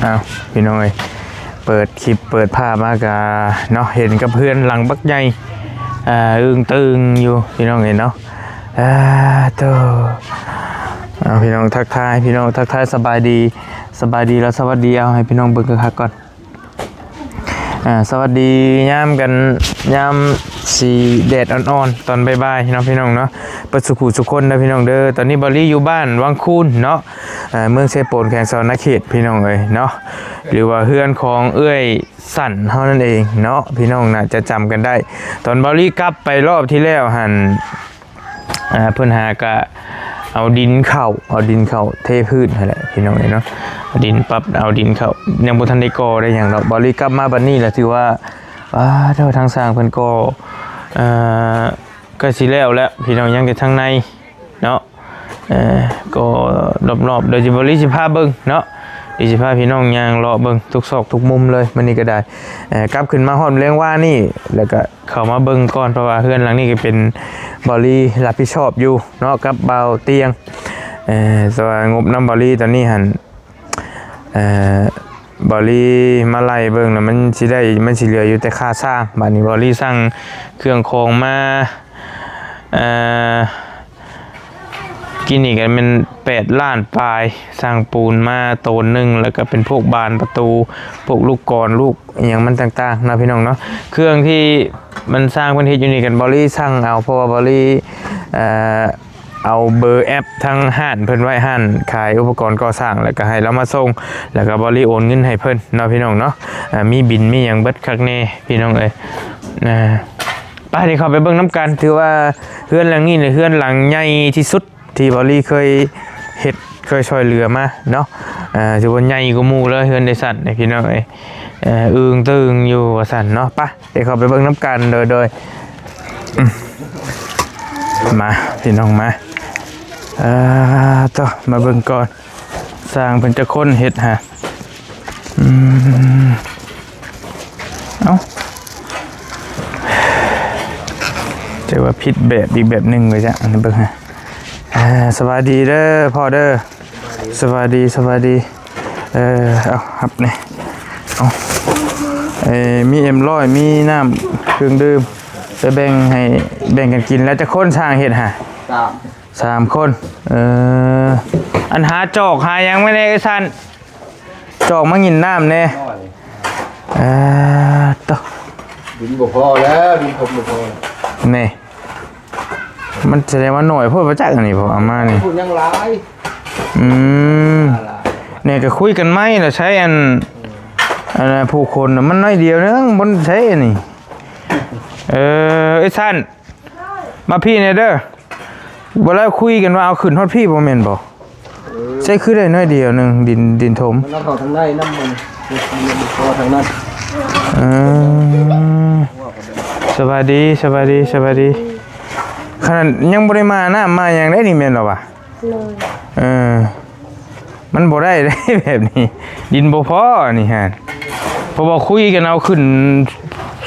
ອ້າວ ພີ່ນ້ອງເອີຍ ເປີດຄລິບເປີດພາບມາກະເນາະ ເຫັນກັບເຮືອນຫຼັງບັກໃຫຍ່ ອາ ອຶ່ງຕຶ່ງຢູ່ ພີ່ນ້ອງເອີຍເນາະ. ອາ ໂຕ ເອົາ ພີ່ນ້ອງທັກທາຍ ພີ່ນ້ອງທັກທາຍ ສະບາຍດີ ສະບາຍດີ ແລ້ວສະຫວັດດີ. ເອົາ ໃຫ້ພີ່ນ້ອງເບິ່ງຄັກໆກ່ອນ. ອາ ສະຫວັດດີຍາມກັນ ຍາມສີແດດອ່ອນໆ ຕອນບ່າຍໆເນາະ ພີ່ນ້ອງເນາະ ເບິດສູ່ຜູ້ສູ່ຄົນເດີ ພີ່ນ້ອງເດີ. ຕອນນີ້ເບົາຫຼີຢູ່ບ້ານວັງຄູນເນາະ ເມືອງເຊໂປນ ແຂວງສະຫວັນນະເຂດ ພີ່ນ້ອງເອີຍເນາະ ຫຼືວ່າເຮືອນຂອງເອື້ອຍສັນເຮົານັ້ນເອງເນາະ ພີ່ນ້ອງໜ້າຈະຈຳກັນໄດ້. ຕອນເບົາຫຼີກັບໄປລອບທີ່ແລ້ວຫັ້ນ ອ່າ ເພິ່ນຫາກະເອົາດິນເຂົ້າ ເອົາດິນເຂົ້າເທພື້ນຫັ້ນແຫຼະ ພີ່ນ້ອງເອີຍເນາະ ເອົາດິນປັບ ເອົາດິນເຂົ້າ ຍັງບໍ່ທັນໄດ້ກໍ່ໄດ້ຫຍັງດອກ. ເບົາຫຼີກັບມາບັດນີ້ລະຖືວ່າ ປາດໂທ້ ທາງຊ່າງເພິ່ນກໍ່ ເອີ ໃກ້ຊິແລ້ວແລ້ວ ພີ່ນ້ອງ ຍັງແຕ່ທາງໃນເນາະ ເອີ ກໍລອບໆ ດຽວເບົາຫຼີຊິພາເບິ່ງເນາະ ດຽວຊິພາພີ່ນ້ອງຍ່າງເລາະເບິ່ງທຸກຊອກທຸກມຸມເລີຍ. ມື້ນີ້ກໍໄດ້ ເອີ ກັບຂຶ້ນມາຮອດແລງວານນີ້ ແລ້ວກໍເຂົ້າມາເບິ່ງກ່ອນ ເພາະວ່າເຮືອນຫຼັງນີ້ກໍເປັນເບົາຫຼີຮັບຜິດຊອບຢູ່ເນາະ ກັບບ່າວຕຽງ ເອີ ແຕ່ວ່າງົບນຳເບົາຫຼີຕອນນີ້ຫັ້ນ ເອີ ເບົາຫຼີມາໄລ່ເບິ່ງແລ້ວ ມັນຊິໄດ້ ມັນຊິເຫຼືອຢູ່ແຕ່ຄ່າສ້າງ. ບາດນີ້ເບົາຫຼີສັ່ງເຄື່ອງຂອງມາ ເອີ ກີ້ນີ້ກໍແມ່ນແປດລ້ານປາຍ ສ້າງປູນມາໂຕນໜຶ່ງ ແລ້ວກໍເປັນພວກບານປະຕູ ພວກລູກກອນ ລູກອີ່ຫຍັງມັນຕ່າງໆເນາະ ພີ່ນ້ອງເນາະ. ເຄື່ອງທີ່ມັນຊ່າງເພິ່ນເຮັດຢູ່ນີ້ກັນ ເບົາຫຼີສັ່ງເອົາ ເພາະວ່າເບົາຫຼີ ເອີ ເອົາເບີແອັບທາງຮ້ານເພິ່ນໄວ້ ຮ້ານຂາຍອຸປະກອນກໍ່ສ້າງ ແລ້ວກໍໃຫ້ລາວມາສົ່ງ ແລ້ວກໍເບົາຫຼີໂອນເງິນໃຫ້ເພິ່ນເນາະ ພີ່ນ້ອງເນາະ. ເອີ ມີບິນມີຫຍັງເບິດຄັກແນ່ ພີ່ນ້ອງເອີຍ. ເອີ ໄປ ດຽວເຂົ້າໄປເບິ່ງນຳກັນ. ຖືວ່າເຮືອນຫຼັງນີ້ແຫຼະ ເຮືອນຫຼັງໃຫຍ່ທີ່ສຸດທີ່ເບົາຫຼີເຄີຍເຮັດ ເຄີຍຊ່ອຍເຫຼືອມາເນາະ. ເອີ ຖືວ່າໃຫຍ່ກວ່າໝູ່ເລີຍ ເຮືອນເອື້ອຍສັນນີ້ ພີ່ນ້ອງເອີຍ. ເອີ ອຶ່ງຕຶ່ງຢູ່ວ່າຊັ້ນເນາະ. ໄປ ດຽວເຂົ້າໄປເບິ່ງນຳກັນ. ໂດຍ ໂດຍ ອືມ ມາ ພີ່ນ້ອງມາ. ເອີ ໂຕ ມາເບິ່ງກ່ອນ ຊ່າງເພິ່ນຈັກຄົນເຮັດຫາ. ອືມ ເອົ້າ ຈະວ່າຜິດແບບອີກແບບໜຶ່ງເລີຍຈ້ະ. ອັນນີ້ເບິ່ງຫາ. ອ່າ ສະບາຍດີເດີພໍ່ເດີ. ສະບາຍດີ ສະບາຍດີ. ເອີ ເອົາ ຮັບນີ້ ເອົາ ເອີ ມີເອັມຮ້ອຍ ມີນ້ຳເຄື່ອງດື່ມ ໄປແບ່ງໃຫ້ ແບ່ງກັນກິນ. ແລ້ວຈັກຄົນຊ່າງເຮັດຫາ? ສາມ ສາມຄົນ. ເອີ ອັນຫາຈອກຫາຫຍັງມາແດ່ເອີຍສັນ ຈອກມາກິນນ້ຳແດ່. ເອີ ໂຕ ດິນບໍ່ພໍແລ້ວ ດິນຜົມບໍ່ພໍແລ້ວ ນີ້ ມັນສະແດງວ່າໜ້ອຍໂພດບໍ່ຈັກ. ອັນນີ້ບໍ່ເອົາມານີ້ ພຸ້ນຍັງຫຼາຍ. ອືມ ນີ້ກໍຄຸຍກັນໃໝ່ລະ ໃຊ້ອັນ ອັນຜູ້ຄົນນະ ມັນໜ້ອຍດຽວໜຶ່ງ ບໍ່ໃຊ້ອັນນີ້. ເອີ ເອີຍສັນ ມາພີ້ແດ່ເດີ. ບໍ່ແລ້ວຄຸຍກັນວ່າເອົາຂຶ້ນຮອດພີ້ບໍ່ແມ່ນບໍ່? ເອີ ໃຊ້ຄືໄດ້ໜ້ອຍດຽວໜຶ່ງ ດິນ ດິນຖົມ ມັນເອົາເຂົ້າທາງໃນນຳ ມັນ ມັນບໍ່ພໍທາງນັ້ນ. ເອີ ສະບາຍດີ ສະບາຍດີ ສະບາຍດີ. ຂະໜາດຍັງບໍ່ໄດ້ມານ້ຳມາຫຍັງໄດ໋ນີ້ ແມ່ນລະວະ? ໂດຍ ເອີ ມັນບໍ່ໄດ້ເດ້ ແບບນີ້ ດິນບໍ່ພໍອັນນີ້ຫັ້ນ ເພາະວ່າຄຸຍກັນເອົາຂຶ້ນ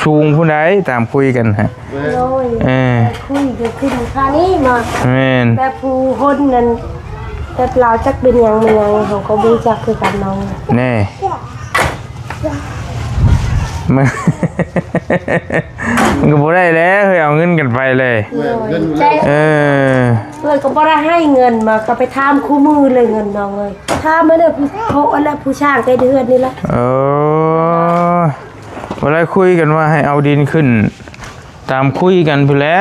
ສູງພຸ້ນໃດ໋ ຕາມຄຸຍກັນຫັ້ນ. ໂດຍ ເອີ ຄຸຍກັນຂຶ້ນຄ່ານີ້ມາ ແມ່ນ ແບບຜູ້ຄົນນັ້ນ ແບບລາວຈັກເປັນຫຍັງແມ່ນຫຍັງ ເຮົາກໍບໍ່ຮູ້ຈັກຄືກັນເນາະ. ແນ່ ມັນ ມັນກໍບໍ່ໄດ້ແລ້ວເຮີ້ຍ ເອົາເງິນກັນໄປເລີຍ. ໂດຍ ເອີ ເອື້ອຍກໍບໍ່ໄດ້ໃຫ້ເງິນມາ ກໍໄປຖາມຄູ່ມື້ເລີຍເງິນນ້ອງເອີຍ. ຖາມມາເດີ ຜູ້ ເພາະອັນນັ້ນຜູ້ຊ່າງເຮັດເຮືອນນີ້ລະ. ໂອ້ ບໍ່ໄດ້ຄຸຍກັນວ່າໃຫ້ເອົາດິນຂຶ້ນ ຕາມຄຸຍກັນພຸ້ນແຫຼະ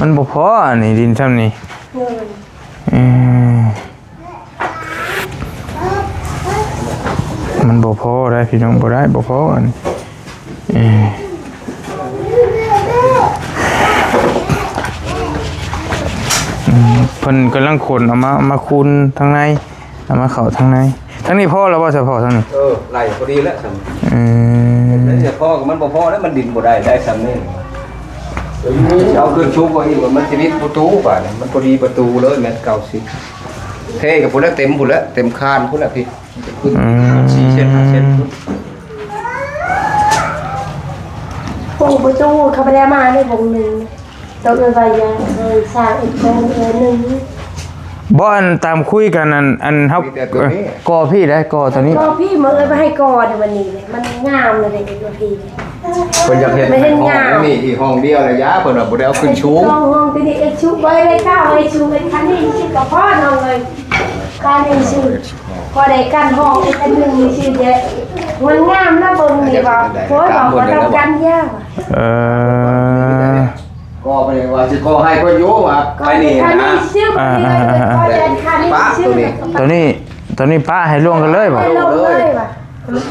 ມັນບໍ່ພໍອັນນີ້ ດິນຊ່ຳນີ້. ໂດຍ ເອີ ມັນບໍ່ພໍໄດ໋ພີ່ນ້ອງ ບໍ່ໄດ້ ບໍ່ພໍອັນ ເອີ ອືມ ເພິ່ນກຳລັງຂົນເອົາມາ ມາຄູນທາງໃນ ເອົາມາເຂົ້າທາງໃນ. ທາງນີ້ພໍແລ້ວບໍ່ ສະເພາະທາງນີ້? ເອີ ໄລ່ພໍດີແລ້ວຊ່ຳ ອືມ ແຕ່ພໍກໍມັນບໍ່ພໍແລ້ວ ມັນດິນບໍ່ໄດ້ ໄດ້ຊ່ຳນີ້ ເອົາຂຶ້ນສູງກວ່າອີກ ມັນຊິມິດປະຕູບາດນີ້ ມັນພໍດີປະຕູເລີຍ ແມັດເກົ້າສິບ. ເທກໍພຸ້ນແຫຼະ ເຕັມພຸ້ນແຫຼະ ເຕັມຄານພຸ້ນແຫຼະພີ້ ຂຶ້ນ ອືມ ສີ່ເຊັນ ຫ້າເຊັນພຸ້ນ. ໂອ້ ປະຕູເຂົາບໍ່ໄດ້ມາໃນວົງໜຶ່ງ ຕ້ອງເອີ້ນວ່າຢ່າ ເອີ ສ້າງອີກວົງໜຶ່ງ. ບໍ່ ອັນຕາມຄຸຍກັນ ອັນ ອັນເຮົາ ມີແຕ່ຕົວນີ້ ເອີ ກໍ່ພີ້ໄດ໋ ກໍ່ຕົວນີ້ ກໍ່ພີ້ ມາເອີຍ ມາໃຫ້ກໍ່ໃນວັນນີ້ ມັນງາມເລີຍເດ້ ຕົວພີ້ ເພິ່ນຢາກເຮັດ ມັນເຮັດ ໃຫ້ຫ້ອງ ງາມ ນີ້ອີກຫ້ອງດຽວລະຢາ ເພິ່ນວ່າບໍ່ໄດ້ເອົາຂຶ້ນສູງ ໃຫ້ສອງຫ້ອງ ຕົວນີ້ເອັດສູງ ບໍ່ໄດ້ກ້າວ ເອັດສູງ ເອັດຄັນນີ້ຊິກະພໍນ້ອງເອີຍ ຄັນນີ້ຊິພໍໄດ້ກັ້ນຫ້ອງ ເອັດອັນໜຶ່ງນີ້ຊິແດ່ ມັນງາມນະ ເບິ່ງນີ້ວ່າ ໂອ້ຍ ວ່າບໍ່ຕ້ອງກັ້ນຢາ ເອີ ກໍບໍ່ໄດ້ວ່າຊິຂໍໃຫ້ເພິ່ນຢູ່ວ່າ ໄປນີ້ນະ ປະຕົວນີ້ ຕົວນີ້ປະໃຫ້ລວມກັນເລີຍບໍ່? ໃຫ້ລວມເລີຍວ່າ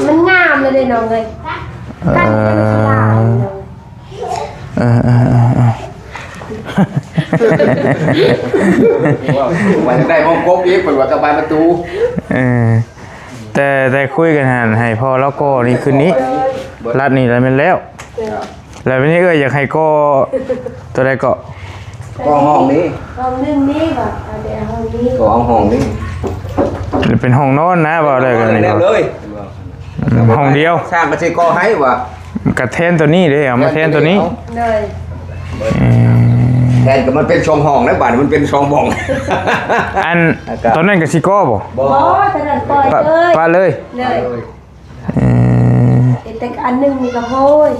ມັນງາມເລີຍເດ້ນ້ອງເອີຍ ເອີ ເອີ ເອີ ເອີ ເອີ ວ່າຢາກໄດ້ຫ້ອງກົບອີກ ເພິ່ນວ່າສະບາຍປະຕູ ເອີ ແຕ່ ແຕ່ຄຸຍກັນຫັ້ນ ໃຫ້ພໍ່ລາວກໍ່ນີ້ຂຶ້ນນີ້ ລັດນີ້ລະແມ່ນແລ້ວ. ແລ້ວບັດນີ້ເອື້ອຍຢາກໃຫ້ກໍ່ຕົວໃດເກາະ? ກໍ່ຫ້ອງນີ້ ຫ້ອງໜຶ່ງນີ້ບໍ່? ເອົາແຕ່ຫ້ອງນີ້ ກໍເອົາຫ້ອງນີ້ ເປັນຫ້ອງນອນນະ ເວົ້າໄດ້ກໍນີ້ ເລີຍ ອືມ ຫ້ອງດຽວ ຊ່າງກໍຊິກໍ່ໃຫ້ວ່າ ກະແທນຕົວນີ້ເດ້ ເອົາມາແທນຕົວນີ້ ໂດຍ ເອີ ແທນກໍມັນເປັນສອງຫ້ອງແລ້ວ ບາດນີ້ມັນເປັນສອງຫ້ອງ ອັນ ແລ້ວກໍ ຕົວນັ້ນກໍຊິກໍ່ບໍ່? ບໍ່ ບໍ່ ຕົວນັ້ນປ່ອຍເລີຍ ປະເລີຍ ເລີຍ ເອີ ເຮັດແຕ່ອັນໜຶ່ງນີ້ກໍໂພຍ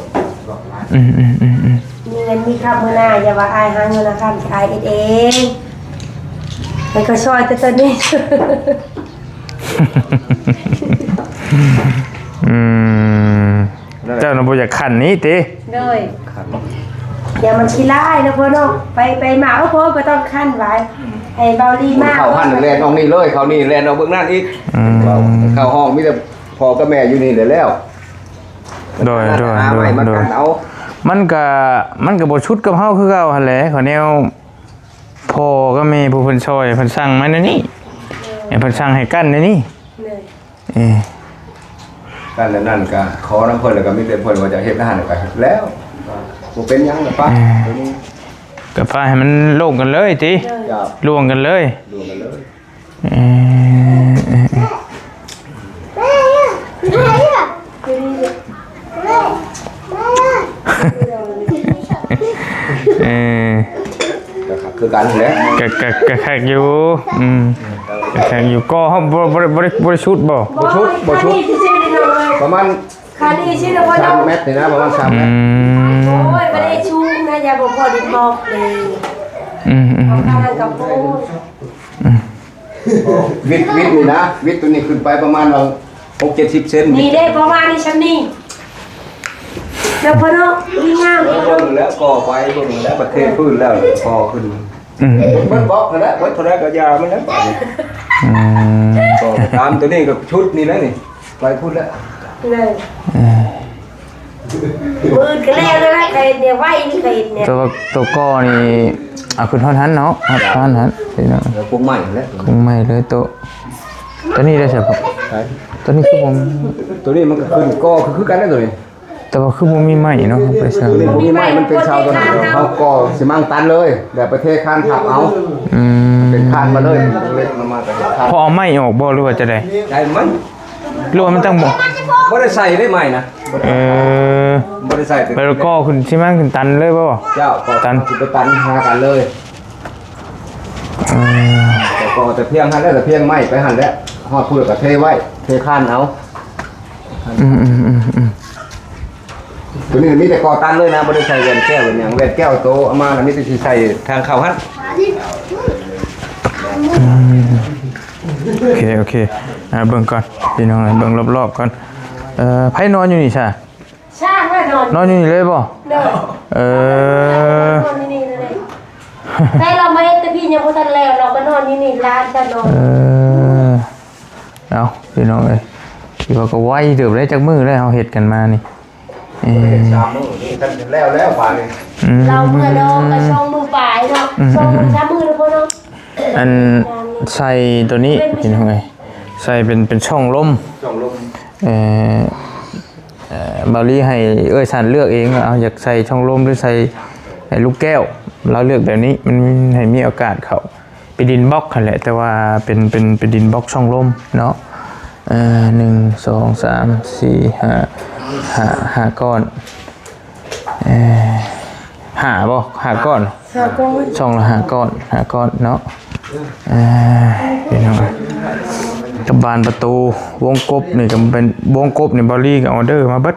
ອືມໆໆໆ ມີເງິນມີຄຳມື້ໜ້າ ຢ່າວ່າອ້າຍຫາເງິນນະຄຳ ອ້າຍເຮັດເອງ ໃຫ້ເຂົາຊ່ອຍແຕ່ຕອນນີ້ ອືມ ເຈົ້ານະບໍ່ຢາກຂັນນີ້ຕິ? ໂດຍ ຢ່າມັນຂີ້ລ້າຍນະພໍ່ເນາະ ໄປ ໄປມາ ໂອ້ໂພ ບໍ່ຕ້ອງຂັນຫຼາຍ ໃຫ້ເບົາລີມາ ເຂົ້າຫັ້ນແລ່ນອອກນີ້ເລີຍ ເຂົ້ານີ້ແລ່ນອອກເບິ່ງນັ້ນອີກ ອືມ ເຂົ້າຫ້ອງມີແຕ່ ພໍ່ກັບແມ່ຢູ່ນີ້ແຫຼະແລ້ວ ໂດຍ ໂດຍ ໂດຍ ມັນກໍ ມັນກໍບໍ່ຊຸດກັບເຮົາຄືເກົ່າຫັ້ນແຫຼະ ເຂົາແນວພໍ່ກັບແມ່ຜູ້ເພິ່ນຊ່ອຍ ເພິ່ນສັ່ງມາແນວນີ້ ໃຫ້ເພິ່ນສັ່ງໃຫ້ກັ້ນແນວນີ້ ເອີ ກັນແນວນັ້ນກໍຂໍນຳເພິ່ນ ແລ້ວກໍມີແຕ່ເພິ່ນວ່າຈະເຮັດຫັ້ນກໍເຮັດແລ້ວ ບໍ່ເປັນຫຍັງ ກໍປະ ກໍປະໃຫ້ມັນໂລ່ງກັນເລີຍຕິ ໂລ່ງກັນເລີຍ ໂລ່ງກັນເລີຍ ເອີ ເອີ ເອີ ເອີ ກໍຄັກຄືກັນແຫຼະ ກໍ ກໍ ກໍຄັກຢູ່ ອືມ ກໍຄັກຢູ່ ກໍເຮົາບໍ່ ບໍ່ ບໍ່ ບໍ່ໄດ້ຊຸດບໍ່? ບໍ່ຊຸດ ບໍ່ຊຸດ ປະມານ ຄັນນີ້ຊິລະບໍ່ ສາມແມັດນີ້ນະ ປະມານສາມແມັດ ອືມ ໂອ້ຍ ບໍ່ໄດ້ສູງນະ ຢ່າບໍ່ພໍດິນບອກເດ້ ອືມໆໆ ເອົາຂະໜາດກະໂປງ ອືມ ວິດ ວິດນີ້ນະ ວິດຕົວນີ້ຂຶ້ນໄປປະມານວ່າຫົກເຈັດສິບເຊັນ ນີ້ເດ້ ປະມານນີ້ ຊ່ຳນີ້ ແລ້ວພໍເນາະ ດີງາມ ເອີ ເບິ່ງແລ້ວກໍໄປ ເບິ່ງແລ້ວປະເທດພື້ນແລ້ວກໍຂຶ້ນ ອືມ ເບິດບລັອກຫັ້ນແຫຼະ ເບິດເທົ່າໃດກໍຢ່າມັນແຫຼະ ບາດນີ້ ອືມ ກໍຕາມຕົວນີ້ກໍຊຸດນີ້ແຫຼະນີ້ ໄປພຸ້ນແຫຼະ ເລີຍ ເອີ ມື້ອື່ນກໍແລ້ວແລ້ວນະ ໃຜເຮັດແນວໄວນີ້ ໃຜເຮັດແນວ ແຕ່ວ່າໂຕກໍນີ້ເອົາຂຶ້ນຮອດຫັ້ນເນາະ ຮອດຫັ້ນຫັ້ນ ເອີ ປຸກໃໝ່ຫັ້ນແຫຼະ ປຸກໃໝ່ເລີຍໂຕ ໂຕນີ້ໄດ້ໃສພໍ່? ໂຕນີ້ຄືບໍ່ ໂຕນີ້ມັນກໍຂຶ້ນກໍຄືກັນແຫຼະໂຕນີ້ ແຕ່ວ່າຄືບໍ່ມີໄມ້ເນາະ ໄປໃສ່ ໂຕນີ້ບໍ່ມີໄມ້ ມັນເປັນເສົາຕົວນັ້ນ ເຮົາກໍຊິມາງຕັນເລີຍ ແລ້ວໄປເທຄານທັບເອົາ ອືມ ເປັນຄານມາເລີຍ ເຫຼັກມາ ມາແຕ່ຄານ ພໍເອົາໄມ້ອອກບໍ່ ຫຼືວ່າຈັ່ງໃດ? ໄດ້ມັນ ຫຼືວ່າມັນຕັ້ງບໍ່ ບໍ່ໄດ້ໃສ່ໄດ້ໄມ້ນະ ເອີ ບໍ່ໄດ້ໃສ່ ໄປກໍຂຶ້ນຊິມາງຂຶ້ນຕັນເລີຍບໍ່? ເຈົ້າ ຕັນ ຊິໄປຕັນຫາກັນເລີຍ ອືມ ກໍແຕ່ພຽງຫັ້ນແຫຼະ ແຕ່ພຽງໄມ້ໄປຫັ້ນແຫຼະ ຮອດພຸ້ນແລ້ວກໍເທໄວ້ ເທຄານເອົາ ອືມໆໆໆ ຕົວນີ້ມີແຕ່ກໍ່ຕັນເລີຍນະ ບໍ່ໄດ້ໃສ່ແວ່ນແກ້ວແວ່ນຫຍັງ ແວ່ນແກ້ວໂຕເອົາມາລະມີແຕ່ຊິໃສ່ທາງເຂົ້າຫັ້ນ ອືມ ໂອເຄ ໂອເຄ ອ່າ ເບິ່ງກ່ອນພີ່ນ້ອງ ເບິ່ງລອບໆກ່ອນ ເອີ ໃຜນອນຢູ່ນີ້ຊະ? ຊ່າງວ່ານອນ ນອນຢູ່ນີ້ເລີຍບໍ່? ໂດຍ ເອີ ນອນຢູ່ນີ້ເລີຍ ແຕ່ລາວມາເຮັດແຕ່ພີ້ຍັງບໍ່ທັນແລ້ວ ລາວກໍນອນຢູ່ນີ້ ຫຼານກໍນອນ ເອີ ເອົາ ພີ່ນ້ອງເອີຍ ຖືວ່າກໍໄວເຕີບເດ້ ຈັກມື້ແລ້ວເຮົາເຮັດກັນມານີ້ ເອີ ສາມມື້ນີ້ ຄັນແລ້ວແລ້ວບາດນີ້ ອືມ ລາວເມື່ອດອກກໍສອງມື້ປາຍເນາະ ອືມ ສອງມື້ ອືມ ສາມມື້ແລ້ວພໍ່ເນາະ ອັນໃສ່ຕົວນີ້ ເປັນ ພີ່ນ້ອງເອີຍ ໃສ່ເປັນ ເປັນຊ່ອງລົມ ຊ່ອງລົມ ເອີ ເອີ ບ່າວລີໃຫ້ເອື້ອຍສັນເລືອກເອງວ່າ ເອົາ ຢາກໃສ່ຊ່ອງລົມ ຫຼື ໃສ່ລູກແກ້ວ ລາວເລືອກແບບນີ້ ມັນໃຫ້ມີອາກາດເຂົ້າ ເປັນດິນບລັອກຫັ້ນແຫຼະ ແຕ່ວ່າເປັນ ເປັນ ເປັນດິນບລັອກຊ່ອງລົມເນາະ ເອີ ໜຶ່ງ ສອງ ສາມ ສີ່ ຫ້າ ຫ້າ ຫ້າກ້ອນ ເອີ ຫ້າບໍ່? ຫ້າກ້ອນ ຫ້າກ້ອນ ຊ່ອງລະຫ້າກ້ອນ ຫ້າກ້ອນເນາະ ອ່າ ພີ່ນ້ອງ ກັບບານປະຕູ ວົງກົບນີ້ກໍເປັນ ວົງກົບນີ້ ເບົາລີກໍອອເດີມາເບິດ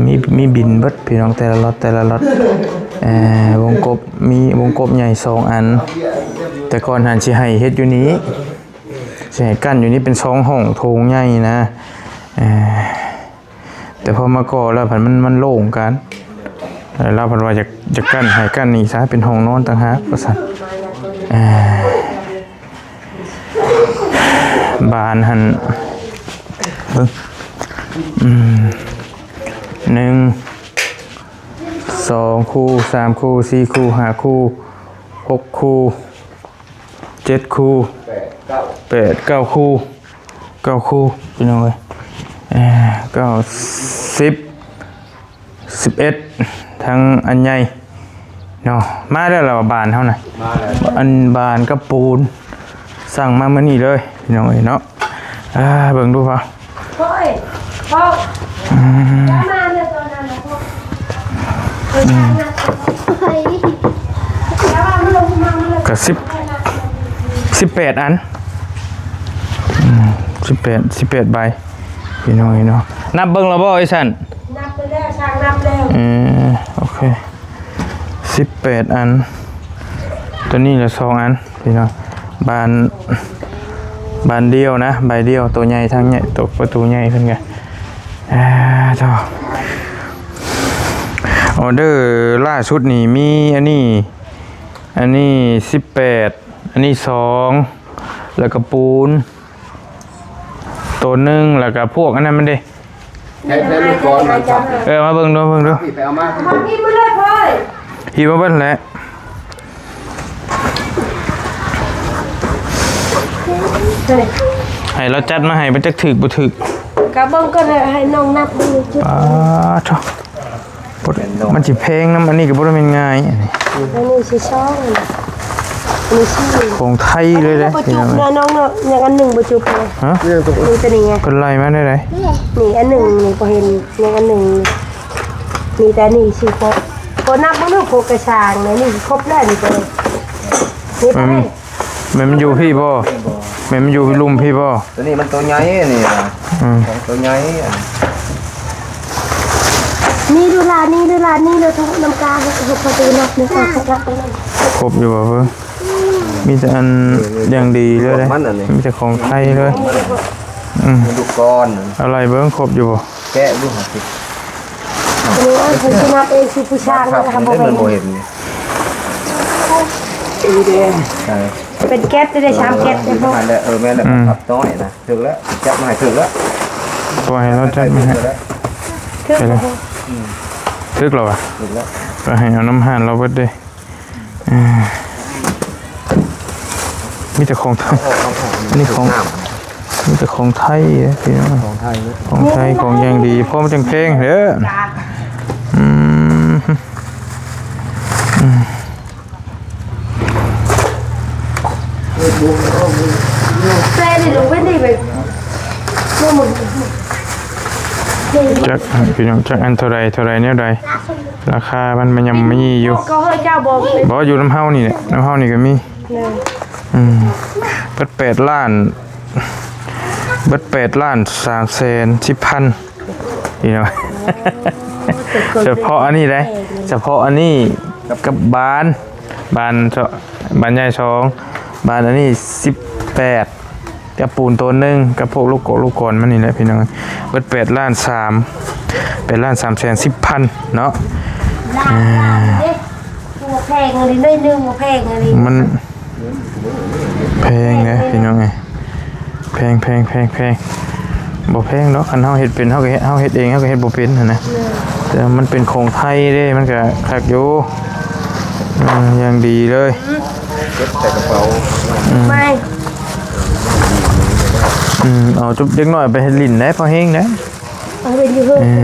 ມີ ມີບິນເບິດ ພີ່ນ້ອງ ແຕ່ລະລັອດ ແຕ່ລະລັອດ ເອີ ວົງກົບ ມີວົງກົບໃຫຍ່ສອງອັນ ແຕ່ກ່ອນຫັ້ນຊິໃຫ້ເຮັດຢູ່ນີ້ ຊິໃຫ້ກັ້ນຢູ່ນີ້ເປັນສອງຫ້ອງໂຖງໃຫຍ່ນະ ເອີ ແຕ່ພໍມາກໍ່ແລ້ວພັດມັນ ມັນໂລ່ງກັນ ເອີ ລາວພັດວ່າຢາກ ຢາກກັ້ນໃຫ້ກັ້ນນີ້ຊະ ເປັນຫ້ອງນອນຕ່າງຫາກວ່າຊັ້ນ ເອີ ບານຫັ້ນ ເບິ່ງ ອືມ ໜຶ່ງ ສອງຄູ່ ສາມຄູ່ ສີ່ຄູ່ ຫ້າຄູ່ ຫົກຄູ່ ເຈັດຄູ່ ແປດ ເກົ້າ ແປດ ເກົ້າຄູ່ ເກົ້າຄູ່ ພີ່ນ້ອງເອີຍ ເກົ້າ ສິບ ສິບເອັດ ທັງອັນໃຫຍ່ເນາະ ມາແລ້ວລະວ່າບານເຮົານະ ມາແລ້ວ ອັນບານກັບປູນ ສັ່ງມາມື້ນີ້ເລີຍ ພີ່ນ້ອງເອີຍເນາະ ອ່າ ເບິ່ງດູພະ ໂອ້ຍ ພໍ່ ອືມ ມາເລີຍຕອນນັ້ນນະ ພໍ່ ອືມ ກະສິບ ສິບແປດອັນ ອືມ ສິບແປດ ສິບແປດໃບ ພີ່ນ້ອງເອີຍເນາະ ນັບເບິ່ງແລ້ວບໍ່ ໄອ້ສັນ? ນັບໄປແລ້ວ ຊ່າງນັບແລ້ວ ເອີ ໂອເຄ ສິບແປດອັນ ໂຕນີ້ລະສອງອັນ ພີ່ນ້ອງ ບານ ບານດຽວນະ ໃບດຽວ ໂຕໃຫຍ່ ທາງໃຫຍ່ ໂຕປະຕູໃຫຍ່ເພິ່ນກະ ອ່າ ໂທ້ ອອເດີລ່າສຸດນີ້ມີອັນນີ້ ອັນນີ້ສິບແປດ ອັນນີ້ສອງ ແລ້ວກະປູນ ໂຕໜຶ່ງ ແລ້ວກະພວກອັນນັ້ນມັນເດ້ ໃຫ້ ໃຫ້ລູກກອນມັນ ເອີ ມາເບິ່ງດູ ເບິ່ງດູ ພີ່ໄປເອົາມາ ມາພີ່ມາເລີຍ ພີ່ ຫິ້ວມາເບິດແຫຼະ ໃຫ້ລາວຈັດມາໃຫ້ ມັນຈັກຖືກບໍ່ຖືກ ກະເບິ່ງກ່ອນ ໃຫ້ ໃຫ້ນ້ອງນັບເບິ່ງຈຸດ ປາດໂທ້ ບໍ່ ມັນຊິແພງນຳ ອັນນີ້ກໍບໍ່ໄດ້ແມ່ນງ່າຍ ອັນນີ້ ອັນນີ້ຊິສອງ ອັນນີ້ສີ່ ຂອງໄທເລີຍເດ້ ບໍ່ຈຸບເນາະນ້ອງເນາະ ຍັງອັນໜຶ່ງບໍ່ຈຸບເລີຍ ຮະ? ນີ້ຕົວນີ້ໄງ ເພິ່ນໄລ່ມາແນວໃດ? ນີ້ອັນໜຶ່ງນີ້ບໍ່ເຫັນ ຍັງອັນໜຶ່ງ ມີແຕ່ນີ້ຊິຄົບ ບໍ່ນັບບໍ່ຮູ້ໂຄກກະຊ່າງ ນີ້ຄົບແລ້ວນີ້ຕົວນີ້ ນີ້ໄປ ແມ່ນມັນຢູ່ພີ້ບໍ່? ແມ່ນມັນຢູ່ລຸ່ມພີ້ບໍ່? ຕົວນີ້ມັນຕົວໃຫຍ່ນີ້ນະ ອືມ ຂອງຕົວໃຫຍ່ ນີ້ດູລະ ນີ້ດູລະ ນີ້ເລີຍ ທຸກນ້ຳກາ ເຮັດປະຕູນອກນີ້ ຄົບຢູ່ບໍ່ເບິ່ງ? ມີແຕ່ອັນຢ່າງດີເລີຍເດ້ ມີແຕ່ຂອງໄທເລີຍ ອືມ ດູກ່ອນ ເອົາໄລ່ເບິ່ງຄົບຢູ່ບໍ່? ແກະດູຫາຊິ ອັນນີ້ເພິ່ນຊິນັບເອງ ຊິຜູ້ຊ່າງນະ ບໍ່ເຫັນ ເປັນແກັດໄດ້ ສາມແກັດໄດ້ ເອີ ແມ່ນແລ້ວ ອືມ ພັບນ້ອຍນະ ຖືກແລ້ວ ຈັບມາໃຫ້ຖືກແລ້ວ ບໍ່ໃຫ້ລາວຈັບມາໃຫ້ ຖືກແລ້ວ ອືມ ຖືກແລ້ວຫວາ ຖືກແລ້ວ ກໍໃຫ້ເອົານຳຮ້ານລາວເບິດເດ້ ເອີ ມີແຕ່ຂອງໄທ ເອົາອອກ ເອົາອອກ ອັນນີ້ຂອງ ມີແຕ່ຂອງໄທເດ້ພີ່ນ້ອງ ຂອງໄທເດ້ ຂອງໄທ ຂອງຢ່າງດີ ເພາະມັນຈັ່ງແພງເດີ ອືມ ອືມ ແປນີ້ລົງໄປນີ້ໄປ ຈັກພີ່ນ້ອງ ຈັກອັນເທົ່າໃດ ເທົ່າໃດແນວໃດ ລາຄາມັນມາຍ່ຳມີຢູ່ ກໍເຮີ້ເຈົ້າບໍ່ ບໍ່ ຢູ່ນຳເຮົານີ້ແຫຼະ ນຳເຮົານີ້ກໍມີ ເອີ ອືມ ເບິດແປດລ້ານ ເບິດແປດລ້ານສາມແສນສິບພັນ ພີ່ນ້ອງ ສະເພາະອັນນີ້ເດ້ ສະເພາະອັນນີ້ກັບບານ ບານ ບານໃຫຍ່ສອງ ບານອັນນີ້ສິບແປດ ກັບປູນໂຕໜຶ່ງ ກັບພວກລູກກະລູກກອນມັນນີ້ແຫຼະພີ່ນ້ອງ ເບິດແປດລ້ານສາມ ແປດລ້ານສາມແສນສິບພັນເນາະ ອ່າ ບໍ່ແພງອີ່ຫຼີ ໜ້ອຍໜຶ່ງບໍ່ແພງອີ່ຫຼີ ມັນ ແພງເດ້ພີ່ນ້ອງເອີຍ ແພງ ແພງ ແພງ ແພງ ບໍ່ແພງດອກ ຄັນເຮົາເຮັດເປັນ ເຮົາກໍເຮັດ ເຮົາເຮັດເອງ ເຮົາກໍເຮັດບໍ່ເປັນຫັ້ນນະ ແຕ່ມັນເປັນຂອງໄທເດ້ ມັນກໍຄັກຢູ່ ເອີ ຢ່າງດີເລີຍ ເກັບໃສ່ກະເປົາ ອືມ ໄປ ອືມ ເອົາຈຸບເດັກນ້ອຍໄປເຮັດຫຼິ້ນໄດ້ ພໍແຮງໄດ້ ເອົາເປັນຢູ່ເຮືອນ ເອີ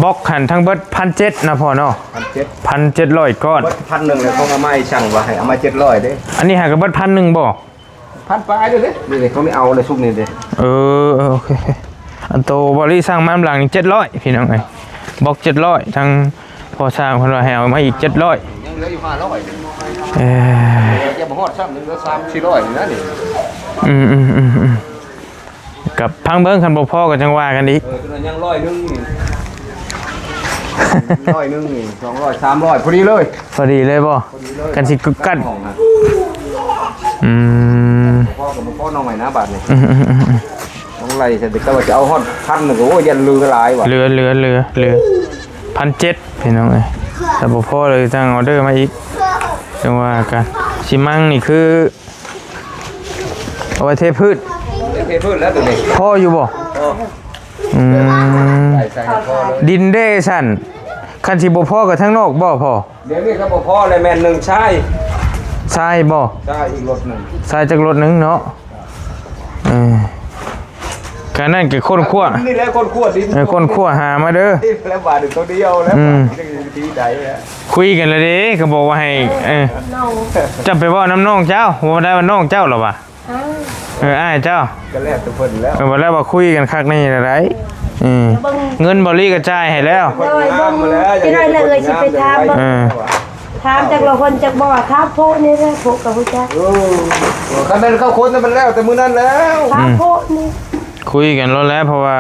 ບັອກຫັ້ນທັງເບິດພັນເຈັດນະພໍ່ເນາະ ພັນເຈັດ ພັນເຈັດຮ້ອຍກ້ອນ ເບິດພັນໜຶ່ງແລ້ວ ຂອງອາໄມສັ່ງວ່າໃຫ້ເອົາມາເຈັດຮ້ອຍເດ້ ອັນນີ້ຫາກໍເບິດພັນໜຶ່ງບໍ່? ພັນປາຍເດ້ ນີ້ເດ້ ເຂົາມີເອົາໃນຊຸມນີ້ເດ້ ເອີ ເອີ ໂອເຄ ອັນໂຕບໍລິສັ່ງມານຳຫຼັງນີ້ເຈັດຮ້ອຍ ພີ່ນ້ອງເອີຍ ບັອກເຈັດຮ້ອຍ ທາງພໍ່ຊ່າງເພິ່ນວ່າໃຫ້ເອົາມາອີກເຈັດຮ້ອຍ ເຫຼືອຢູ່ຫ້າຮ້ອຍ ເອີ ຍັງບໍ່ຮອດຊ້ຳ ເຫຼືອສາມສີ່ຮ້ອຍນີ້ນະນີ້ ອືມໆໆໆ ກັບພັງເບິ່ງ ຄັນບໍ່ພໍກໍຈັ່ງວ່າກັນອີກ ເອີ ຕົວນັ້ນຍັງຮ້ອຍໜຶ່ງນີ້ ຮ້ອຍໜຶ່ງນີ້ ສອງຮ້ອຍ ສາມຮ້ອຍ ພໍດີເລີຍ ພໍດີເລີຍບໍ່? ພໍດີເລີຍ ຄັນຊິກັດ ຫ້ອງນະ ອືມ ພໍກໍບໍ່ພໍນ້ອງໃໝ່ນະບາດນີ້ ອືມໆໆໆ ຕ້ອງໄລ່ໃສ່ ແຕ່ວ່າຈະເອົາຮອດພັນໜຶ່ງ ໂອ້ຍ ຢ້ານເຫຼືອຫຼາຍວ່າ ເຫຼືອ ເຫຼືອ ເຫຼືອ ເຫຼືອ ພັນເຈັດ ພີ່ນ້ອງເອີຍ ຖ້າບໍ່ພໍເລີຍສັ່ງອອເດີມາອີກ ຈັ່ງວ່າກັນ ຊິມັງນີ້ຄື ເອົາໄວ້ເທພື້ນ ເທພື້ນແລ້ວຕົວນີ້ ພໍຢູ່ບໍ່? ພໍ ອືມ ໃສ່ ໃສ່ໃຫ້ພໍເລີຍ ດິນເດ້ຊັ້ນ ຄັນຊິບໍ່ພໍກໍທາງນອກບໍ່ພໍ? ດຽວນີ້ກໍບໍ່ພໍແລ້ວ ແມ່ນໜຶ່ງຊາຍ ຊາຍບໍ່? ຊາຍອີກລົດໜຶ່ງ ຊາຍຈັກລົດໜຶ່ງເນາະ ເອີ ການນັ້ນກໍຄົ້ນຄວ້າ ນີ້ແຫຼະຄົ້ນຄວ້າດິນ ເອີ ຄົ້ນຄວ້າຫາມາເດີ ແລ້ວບາດນີ້ຕົວດຽວແລ້ວ ອືມ ບາດນີ້ວິທີໃດແລ້ວ ຄຸຍກັນແລ້ວເດ້ ກໍບອກວ່າໃຫ້ ເອີ ເຈົ້າໄປເວົ້ານຳນ້ອງເຈົ້າ ບໍ່ໄດ້ວ່ານ້ອງເຈົ້າລະວ່າ ເອີ ອ້າຍເຈົ້າ ກໍແລ້ວແຕ່ເພິ່ນແລ້ວ ເອີ ວ່າແລ້ວວ່າຄຸຍກັນຄັກນີ້ລະໄດ ເອີ ເງິນບໍ່ລີກໍຈ່າຍໃຫ້ແລ້ວ ໂດຍ ເບິ່ງ ເອີ ຊິໄປຖາມເບິ່ງ ເອີ ຖາມຈັກລະຄົນຈັກບໍ່ ຖາມໂພະນີ້ແຫຼະ ໂພະກໍຮູ້ຈັກ ເອີ ຄັນແມ່ນເຂົາຄົນນັ້ນມັນແລ້ວແຕ່ມື້ນັ້ນແລ້ວ ຖາມໂພະນີ້ ອືມ ຄຸຍກັນໂລດແຫຼະ ເພາະວ່າ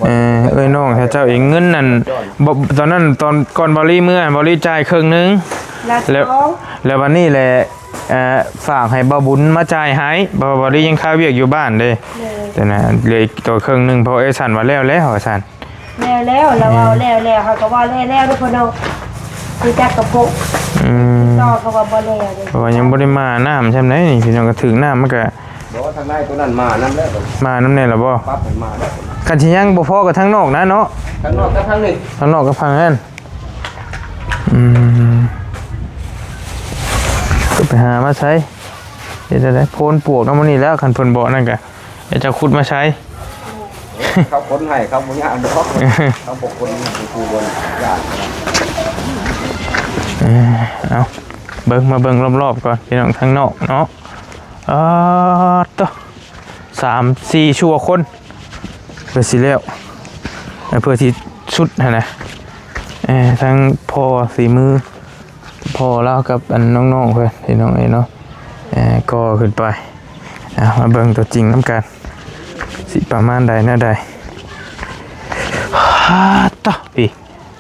ເອີ ເອີ ເອື້ອຍນ້ອງເຈົ້າເອງ ເງິນນັ້ນ ບໍ່ ຕອນນັ້ນ ຕອນກ່ອນບໍ່ລີເມືອ ບໍ່ລີຈ່າຍເຄິ່ງໜຶ່ງ ແລ້ວ ແລ້ວບັດນີ້ແຫຼະ ເອີ ຝາກໃຫ້ບ່າວບຸນມາຈ່າຍໃຫ້ ເພາະວ່າບໍ່ລີຍັງຄາວຽກຢູ່ບ້ານເດ້ ໂດຍ ແຕ່ນະ ເຫຼືອອີກຕົວເຄິ່ງໜຶ່ງ ເພາະເອື້ອຍສັນວ່າແລ້ວແລ້ວວ່າຊັ້ນ ແລ້ວແລ້ວ ລາວເວົ້າແລ້ວແລ້ວ ເຮົາກໍເວົ້າແລ້ວແລ້ວເດີພໍ່ນ້ອງ ຮູ້ຈັກກັບພວກ ອືມ ຕໍ່ເຂົາວ່າບໍ່ແລ້ວເດ້ ເພາະວ່າຍັງບໍ່ໄດ້ມານ້ຳຊ່ຳໃດນີ້ ພີ່ນ້ອງ ກໍຖືກນ້ຳມັນກໍ ບໍ່ ທາງໃນຕົວນັ້ນມານຳແລ້ວ ມານຳແນ່ລະບໍ່? ປັບໃຫ້ມາແລ້ວ ຄັນຊິຍັງບໍ່ພໍກໍທາງນອກນະເນາະ ທາງນອກກັບທາງນີ້ ທາງນອກກັບທາງນັ້ນ ອືມ ກໍໄປຫາມາໃສ່ ເຮັດຈັ່ງໃດ ໂພນປວກນຳມື້ນີ້ແລ້ວ ຄັນເພິ່ນບໍ່ນັ້ນກະ ດຽວເຈົ້າຂຸດມາໃສ່ ເຂົາຂົນໃຫ້ ເຂົາບໍ່ຍາກດອກ ເຂົາບໍ່ຂົນໃຫ້ ຜູ້ບໍ່ຍາກ ເອີ ເອົາ ເບິ່ງ ມາເບິ່ງລອບໆກ່ອນ ພີ່ນ້ອງ ທາງນອກເນາະ ອາໂຕ ສາມສີ່ຊົ່ວຄົນ ເພື່ອຊິແລ້ວ ເພື່ອຊິສຸດຫັ້ນນະ ເອີ ທັງພໍສີມື ພໍ່ລາວກັບອັນນ້ອງໆເພິ່ນ ພີ່ນ້ອງເອີຍເນາະ ເອີ ກໍຂຶ້ນໄປ ເອົາ ມາເບິ່ງຕົວຈິງນຳກັນ ຊິປະມານໃດແນວໃດ ອາໂຕ ພີ້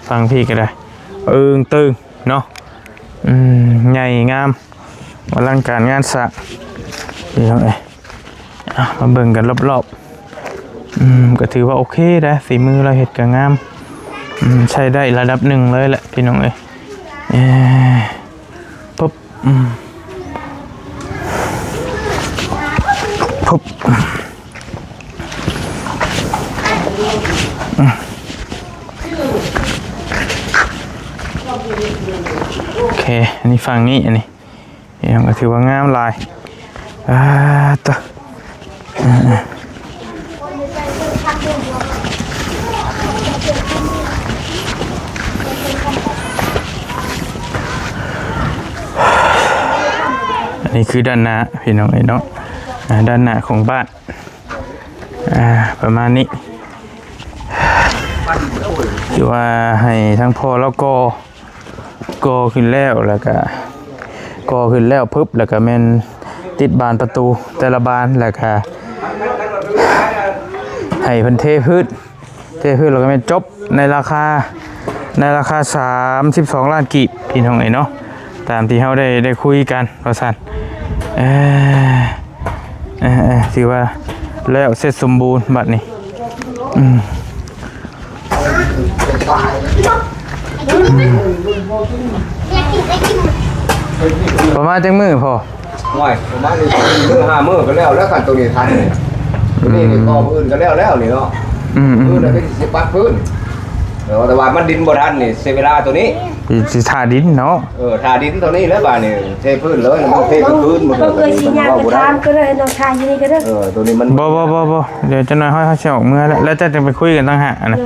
ຝັ່ງພີ້ກໍໄດ້ ເອີງເຕີງເນາະ ອືມ ໃຫຍ່ງາມ ອະລັງການງານສ້າງ ພີ່ນ້ອງເອີຍ ເອົາ ມາເບິ່ງກັນລອບໆ ອືມ ກໍຖືວ່າໂອເຄໄດ໋ ຝີມືລາວເຮັດກໍງາມ ອືມ ໃຊ້ໄດ້ລະດັບໜຶ່ງເລີຍແຫຼະ ພີ່ນ້ອງເອີຍ ເອີ ປຶບ ອືມ ປຶບ ອືມ ໂອເຄ ອັນນີ້ຝັ່ງນີ້ ອັນນີ້ ນີ້ກໍຖືວ່າງາມຫຼາຍ ອາໂຕ ອັນນີ້ຄືດ້ານໜ້າ ພີ່ນ້ອງເອີຍເນາະ ອາ ດ້ານໜ້າຂອງບ້ານ ອາ ປະມານນີ້ ຄືວ່າໃຫ້ທາງພໍ່ລາວກໍ ກໍຂຶ້ນແລ້ວ ແລ້ວກະ ກໍຂຶ້ນແລ້ວປຶບ ແລ້ວກະແມ່ນຕິດບານປະຕູແຕ່ລະບານ ແລ້ວກະໃຫ້ເພິ່ນເທພື້ນ ເທພື້ນ ແລ້ວກະແມ່ນຈົບໃນລາຄາ ໃນລາຄາສາມສິບສອງລ້ານກີບ ພີ່ນ້ອງເອີຍເນາະ ຕາມທີ່ເຮົາໄດ້ ໄດ້ຄຸຍກັນວ່າຊັ້ນ ເອີ ເອີ ເອີ ຖືວ່າແລ້ວເສັດສົມບູນບັດນີ້ ອືມ ປະມານຈັກມື້ພໍ່? ໂອ້ຍ ປະມານສີ່ມື້ຫ້າມື້ກໍແລ້ວແລ້ວ ຄັນໂຕນີ້ທັນນີ້ ໂຕນີ້ນີ້ ອືມ ກໍມື້ອື່ນກໍແລ້ວແລ້ວນີ້ເນາະ ອືມໆ ມື້ອື່ນກໍຊິປັກພື້ນ ແຕ່ວ່າມັນດິນບໍ່ທັນນີ້ ເສຍເວລາໂຕນີ້ ຊິ ຊິຖ້າດິນເນາະ ເອີ ຖ້າດິນໂຕນີ້ແຫຼະບາດນີ້ ເທພື້ນເລີຍ ມັນເທກາງຄືນໝົດ ເອີ ຊິຍ່າງໄປຖາມກໍໄດ້ເນາະ ຖ້າຢູ່ນີ້ກໍໄດ້ ເອີ ໂຕນີ້ມັນ ບໍ່ ບໍ່ ບໍ່ ບໍ່ ດຽວຈັກໜ່ອຍເຮົາ ເຮົາຊິອອກເມືອແລ້ວ ແລ້ວເຈົ້າຈະໄປຄຸຍກັນຕ່າງຫາກຫັ້ນນະ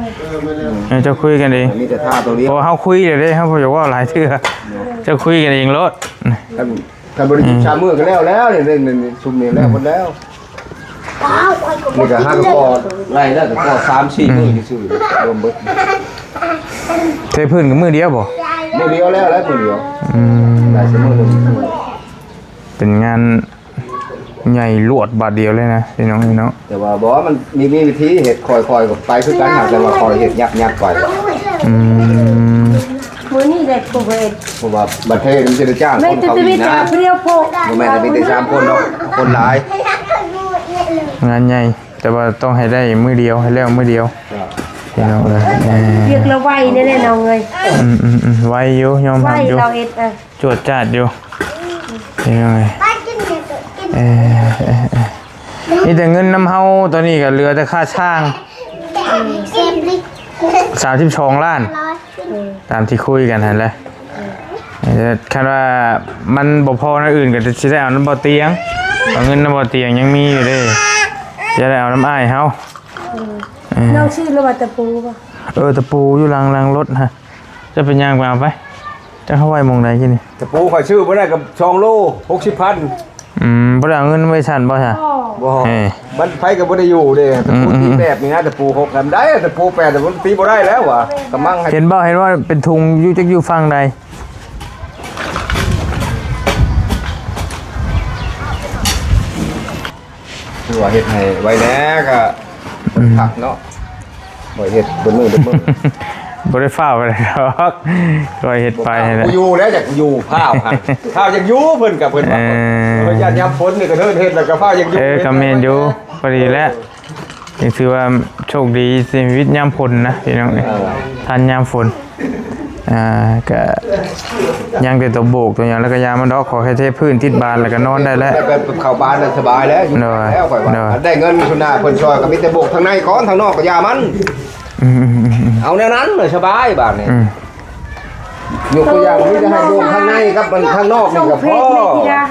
ເອີ ເຈົ້າຄຸຍກັນເອງ ມີແຕ່ທ່າໂຕດຽວ ເພາະວ່າເຮົາຄຸຍແລ້ວເດ້ ເຮົາບໍ່ຢາກເວົ້າຫຼາຍເທື່ອ ເຈົ້າຄຸຍກັນເອງໂລດ ຄັນ ຄັນບໍ່ໄດ້ຢຸດ ອືມ ສາມມື້ກໍແລ້ວແລ້ວນີ້ ນີ້ ນີ້ ຊຸມນີ້ແລ້ວໝົດແລ້ວ ນີ້ກໍຫາກໍພໍໄດ້ແລ້ວ ກໍພໍສາມສີ່ມື້ຊື່ໆ ລວມເບິດ ເທພື້ນກໍມື້ດຽວບໍ່? ມື້ດຽວແລ້ວ ແລ້ວມື້ດຽວ ອືມ ໄດ້ຊົ່ວໂມງໜຶ່ງ ເປັນງານໃຫຍ່ລວດບາດດຽວເລີຍນະພີ່ນ້ອງເອີຍເນາະ. ແຕ່ວ່າບໍ່ ມັນມີ ມີວິທີເຮັດ ຄ່ອຍໆ ໄປຄືກັນຫັ້ນ ແຕ່ວ່າຂ້ອຍເຮັດຍັບໆ ໄປ. ອືມ ມື້ນີ້ໄດ້ຜູ້ເຮັດ ເພາະວ່າບັດເທດມັນຈະໄດ້ຈ້າງຄົນເຂົາອີກນະ ບໍ່ແມ່ນມີແຕ່ສາມຄົນດອກ ຄົນຫຼາຍ ງານໃຫຍ່ ແຕ່ວ່າຕ້ອງໃຫ້ໄດ້ມື້ດຽວ ໃຫ້ແລ້ວມື້ດຽວ ພີ່ນ້ອງເອີຍ. ວຽກລະໄວແນ່ໆ ນ້ອງເອີຍ. ອືມໆໆ ໄວຢູ່ ຍອມຮັບຢູ່ ລາວເຮັດ ອາ ຈວດຈາດຢູ່ ພີ່ນ້ອງເອີຍ. ເອີ ມີແຕ່ເງິນນຳເຮົາຕອນນີ້ກໍເຫຼືອແຕ່ຄ່າຊ່າງ ສາມສິບສອງລ້ານ ຕາມທີ່ຄຸຍກັນຫັ້ນແຫຼະ. ເອີ ຄັນວ່າມັນບໍ່ພໍແນວອື່ນກໍຊິໄດ້ເອົານຳບໍ່ຕຽງ ເອົາເງິນນຳບໍ່ຕຽງຍັງມີຢູ່ເດ້ ຈະໄດ້ເອົານຳອ້າຍເຮົາ. ເອີ ເອີ ນ້ອງຊື້ແລ້ວວ່າຕະປູບໍ່? ເອີ ຕະປູຢູ່ຫຼັງ ຫຼັງລົດຫັ້ນ ເຈົ້າໄປຍ່າງໄປເອົາໄປ. ຈັກເຮົາໄວ້ໝ່ອງໃດກີ້ນີ້? ຕະປູຂ້ອຍຊື້ບໍ່ໄດ້ກັບສອງໂລ ຫົກສິບພັນ. ອືມ ບໍ່ໄດ້ເອົາເງິນໄວ້ຊັ້ນບໍ່ຊະ? ບໍ່ ເອີ ມັນໃຜກໍບໍ່ໄດ້ຢູ່ເດ້. ຕະປູຕີແບບນີ້ນະ ຕະປູຫົກນຳໄດ້ ຕະປູແປດມັນຕີບໍ່ໄດ້ແລ້ວວ່າ ກຳລັງໃຫ້ ເຫັນບໍ່ ເຫັນວ່າເປັນທຸງຢູ່ ຈັກຢູ່ຝັ່ງໃດ? ຄືວ່າເຮັດໃຫ້ໄວແດ່ກໍ ອືມ ຄັກເນາະ. ຂ້ອຍເຮັດເບິດມື້ເບິດມື້ ບໍ່ໄດ້ຟ້າວປານໃດດອກ ຂ້ອຍເຮັດໄປຫັ້ນແຫຼະ. ຢູ່ແລ້ວຢາກຢູ່ ຟ້າວຫັ້ນ ຟ້າວຢາກຢູ່ ເພິ່ນກໍເພິ່ນວ່າ ເອີ ຢ້ານຍາມຝົນນີ້ກໍເດີນເຮັດ ແລ້ວກໍຟ້າວຢາກຢູ່. ເອີ ກໍແມ່ນຢູ່ ພໍດີແຫຼະ. ຍັງຖືວ່າໂຊກດີຊີວິດຍາມຝົນນະພີ່ນ້ອງເອີຍ ເອີ ທັນຍາມຝົນ. ອ່າ ກະຍັງແຕ່ຕົວໂບກຕົວຫຍັງ ແລ້ວກະຢ່າມັນດອກ ຂໍແຄ່ເທພື້ນຕິດບານ ແລ້ວກະນອນໄດ້ແລ້ວ. ແບບເຂົ້າບານນັ້ນສະບາຍແລ້ວ ຢູ່ ໂດຍ ແລ້ວຂ້ອຍວ່າ ໂດຍ ໄດ້ເງິນຊຸນາເພິ່ນຊ່ອຍກໍມີແຕ່ໂບກທາງໃນກ່ອນ ທາງນອກກໍຢ່າມັນ. ອືມໆໆໆ ເອົາແນວນັ້ນເລີຍສະບາຍບາດນີ້. ອືມ ຍົກຕົວຢ່າງມີແຕ່ໃຫ້ໂບກທາງໃນກັບທາງນອກນີ້ກໍພໍ. ເຮົາ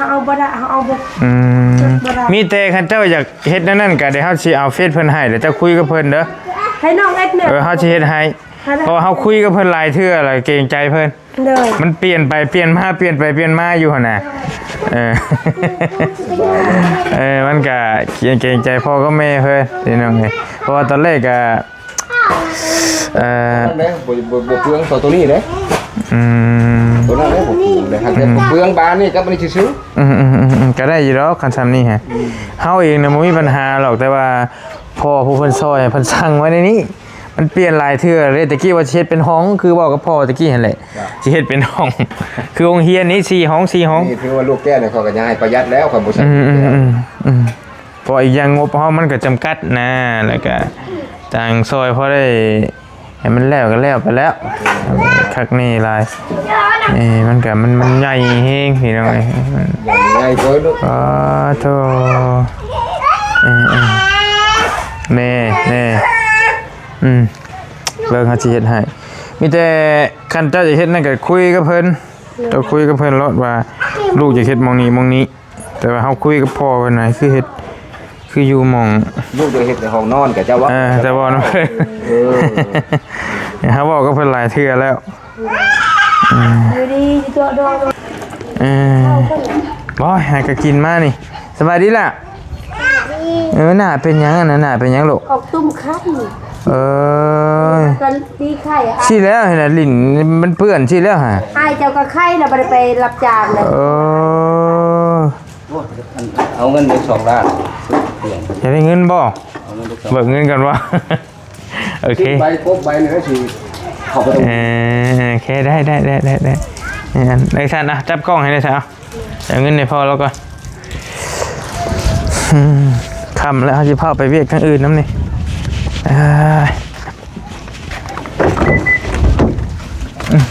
ເອົາບໍ່ໄດ້ ເຮົາເອົາບໍ່ ອືມ ມີແຕ່ຄັນເຈົ້າຢາກເຮັດແນວນັ້ນກໍດຽວເຮົາຊິເອົາເຟສເພິ່ນໃຫ້ ແລ້ວເຈົ້າຄຸຍກັບເພິ່ນເດີ ໃຫ້ນ້ອງເອັດແມ່. ເອີ ເຮົາຊິເຮັດໃຫ້ ເພາະວ່າເຮົາຄຸຍກັບເພິ່ນຫຼາຍເທື່ອແລ້ວ ເກງໃຈເພິ່ນ. ໂດຍ ມັນປ່ຽນໄປປ່ຽນມາ ປ່ຽນໄປປ່ຽນມາຢູ່ຫັ້ນນະ. ເອີ ເອີ ມັນກະເກງໃຈພໍ່ກັບແມ່ເພິ່ນພີ່ນ້ອງເອີຍ ເພາະວ່າຕອນແລກກະ ເອີ ບໍ່ ບໍ່ ບໍ່ເປືອງ ເອົາໂຕນີ້ເດ້. ອືມ ໂຕນັ້ນເດ້ ບໍ່ເປືອງເດ້ ຫາກແຕ່ ອືມ ເປືອງບານນີ້ກັບອັນນີ້ຊື່ໆ. ອືມໆໆໆ ກໍໄດ້ຢູ່ດອກ ຄັນຊ່ຳນີ້ຮະ ອືມ ເຮົາເອງນະບໍ່ມີບັນຫາດອກ ແຕ່ວ່າພໍ່ຜູ້ເພິ່ນຊ່ອຍເພິ່ນສັ່ງໄວ້ໃນນີ້. ມັນປ່ຽນຫຼາຍເທື່ອເດ້ ແຕ່ກີ້ວ່າຊິເຮັດເປັນຫ້ອງ ຄືເວົ້າກັບພໍ່ແຕ່ກີ້ຫັ້ນແຫຼະ ຊິເຮັດເປັນຫ້ອງ ຄືໂຮງຮຽນນີ້ ສີ່ຫ້ອງ ສີ່ຫ້ອງ. ນີ້ຖືວ່າລູກແກ້ວນີ້ ຂ້ອຍກໍຢາກໃຫ້ປະຢັດແລ້ວ ຂ້ອຍບໍ່ໃສ່. ອືມໆໆ ເພາະອີກຢ່າງງົບເຮົາມັນກໍຈຳກັດນະ ແລ້ວກໍຕ່າງຊ່ອຍພໍໄດ້ໃຫ້ມັນແລ້ວກໍແລ້ວໄປແລ້ວ ຄັກແນ່ຫຼາຍ. ເອີ ມັນກໍ ມັນ ມັນໃຫຍ່ແຮງພີ່ນ້ອງເອີຍ ໃຫຍ່ ໃຫຍ່ໂພດ. ອໍ ໂທ້ ເອີໆ ແນ່ ແນ່ ອືມ ເບິ່ງເຮົາຊິເຮັດໃຫ້. ມີແຕ່ຄັນເຈົ້າຈະເຮັດນັ້ນກໍຄຸຍກັບເພິ່ນ ເຈົ້າຄຸຍກັບເພິ່ນໂລດວ່າລູກຢາກເຮັດໝ່ອງນີ້ໝ່ອງນີ້ ແຕ່ວ່າເຮົາຄຸຍກັບພໍ່ເພິ່ນນະ ຄືເຮັດ ຄືຢູ່ໝ່ອງ ລູກຢາກເຮັດໃນຫ້ອງນອນກັບເຈົ້າເວົ້າ. ເອີ ເຈົ້າເວົ້ານຳເພິ່ນ ເອີ ເຮົາເວົ້າກັບເພິ່ນຫຼາຍເທື່ອແລ້ວ. ອືມ ຢູ່ດີຢູ່ຕົວະດອງ. ເອີ ບໍ່ ໃຫ້ກໍກິນມານີ້. ສະບາຍດີລະ. ເອີ ໜ້າເປັນຫຍັງອັນນັ້ນ ໜ້າເປັນຫຍັງລູກ? ອອກຕຸ່ມໄຂ່. ເອີ ກໍມີໄຂ່ອະ ຊີ້ແລ້ວຫັ້ນນະ ຫຼິ້ນມັນເປື້ອນຊີ້ແລ້ວຫະ. ອ້າຍເຈົ້າກໍໄຂ່ລະ ບໍ່ໄດ້ໄປຮັບຈ້າງເລີຍ. ເອີ ໂອ້ຍ ເອົາເງິນໄປສອງລ້ານ. ຢາກໄດ້ເງິນບໍ່? ເອົາເງິນໄປສອງ ເບີກເງິນກ່ອນບໍ່? ໂອເຄ ໃບກົບໃບນີ້ກໍຊິເຂົ້າໄປ. ເອີ ໂອເຄ ໄດ້ ໄດ້ ໄດ້ ໄດ້ ໄດ້. ເອີ ຊັ້ນນະ ຈັບກ້ອງໃຫ້ແດ່ຊັ້ນ ເອົາ ເອົາເງິນໃຫ້ພໍ່ລາວກ່ອນ. ອືມ ຄ່ຳແລ້ວ ເຮົາຊິພາໄປວຽກທາງອື່ນນຳນີ້. ເອີຍ ອືມ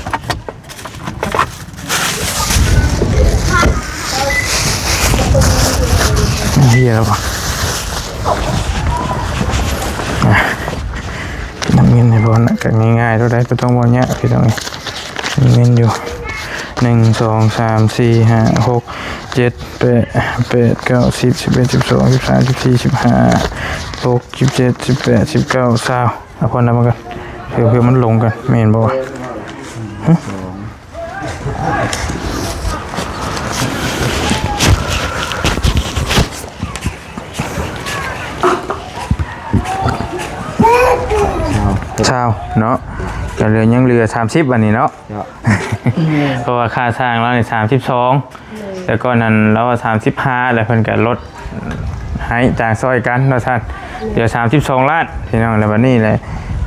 ເຮີ້ຍ ແລ້ວບໍ່? ອ່ະ ນັບເງິນໃຫ້ເພິ່ນນະ ກໍງ່າຍໆ ໂຕໃດກໍຕ້ອງບໍ່ຍາກ ພີ່ນ້ອງເອີຍ. ມີເງິນຢູ່ ໜຶ່ງ ສອງ ສາມ ສີ່ ຫ້າ ຫົກ ເຈັດ ແປດ ແປດ ເກົ້າ ສິບ ສິບເອັດ ສິບສອງ ສິບສາມ ສິບສີ່ ສິບຫ້າ ສິບຫົກ ສິບເຈັດ ສິບແປດ ສິບເກົ້າ ຊາວ. ເອົາພອນນຳກັນ ເພື່ອ ເພື່ອມັນລົງກັນ ແມ່ນບໍ່ວະ? ຫຶ? ຊາວເນາະ. ກໍເຫຼືອ ຍັງເຫຼືອສາມສິບ ອັນນີ້ເນາະ ເນາະ ເພາະວ່າຄ່າສ້າງລາວນີ້ສາມສິບສອງ ແຕ່ກ່ອນນັ້ນລາວວ່າສາມສິບຫ້າ ແລ້ວເພິ່ນກໍລົດໃຫ້ ຕ່າງຊ່ອຍກັນວ່າຊັ້ນ ເຫຼືອສາມສິບສອງລ້ານພີ່ນ້ອງ. ແລ້ວບັດນີ້ແຫຼະ